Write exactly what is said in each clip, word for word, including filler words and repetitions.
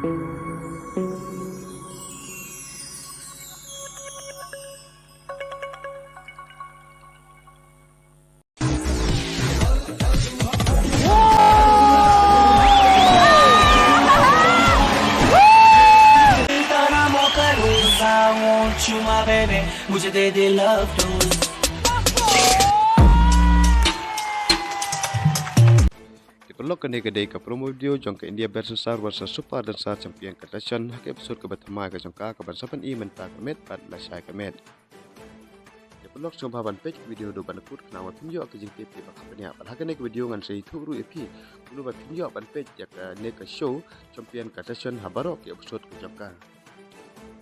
Te paralok, kane ka dei ka promo video jong ka India Best Dancer versus Super Dancer Champion Contestant ha ka episode kaba thymmai ka jong ka, kaban sa pyni mynta ka miet bad lashai ka miet. Te paralok, sngewbha ban peit ka video haduh ban kut khnang ba phin ïoh ka jingtip kaba khapniah. Bad ha kane ka video ngan sa ïathuh ruh ïa phi kumno ba phin ïoh ban peit ïa kane ka show Champion Contestant ha baroh ki episode ka jong ka.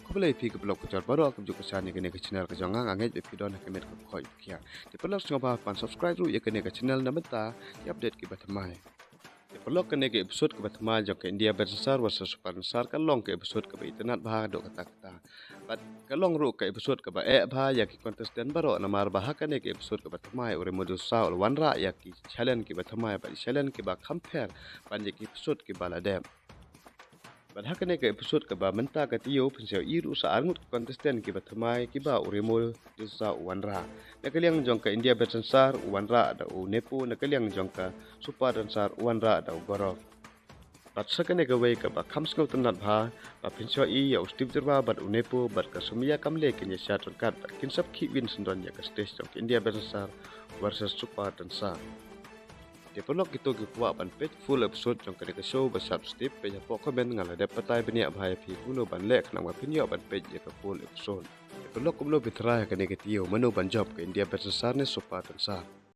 Khublei ïa phi ki paralok ki jor baroh kiba ju kyrshan ïa kane ka channel ka jong nga, nga ngeit ba phi don ha ka met kaba khoit kaba khiah. Te paralok, sngewbha ban subscribe ruh ïa kane ka channel na bynta ki update kiba thymmai. Te paralok, kane ka episode kaba thymmai jong ka India Best Dancer versus Super Dancer ka long ka episode kaba itynnad bha haduh katta katta. Bad ka long ruh ka episode kaba eh bha ïa ki contestant baroh, namar ba ha kane ka episode kaba thymmai u Remo D'Souza u la wanrah ïa ki challenge kiba thymmai bad ki challenge kiba kham pher ban ïa ki episode kiba la dep. Bad ha kane ka episode kaba mynta ka taïew phin sa ïohi ruh sa arngut ki contestant kiba thymmai kiba u Remo D'Souza u wanrah. Na ka liang jong ka India Best Dancer u wanrah da u Nepo, na ka liang jong ka Super Dancer u wanrah da u Gaurav. Bad sa kane kawei kaba kham sngewtynnad bha, ba phin sa ïohi ïa u Steve Jyrwa bad u Nepo bad ka Soumya Kamle kin ïa shad ryngkat bad kin sa khih win syndon ïa ka stage jong ka India Best Dancer versus Super Dancer. Te paralok, kito ki kwah ban peit full episode jong kane ka show ba shad Steve, peit hapoh comment, nga la dep batai bniah bha ïa phi kumno ban leh khnang ba phin ïoh ban peit ïa ka full episode. Te paralok, kumno phi tharai ha kane ka taïew mano ban jop, ka India Best Dancer ne Super Dancer?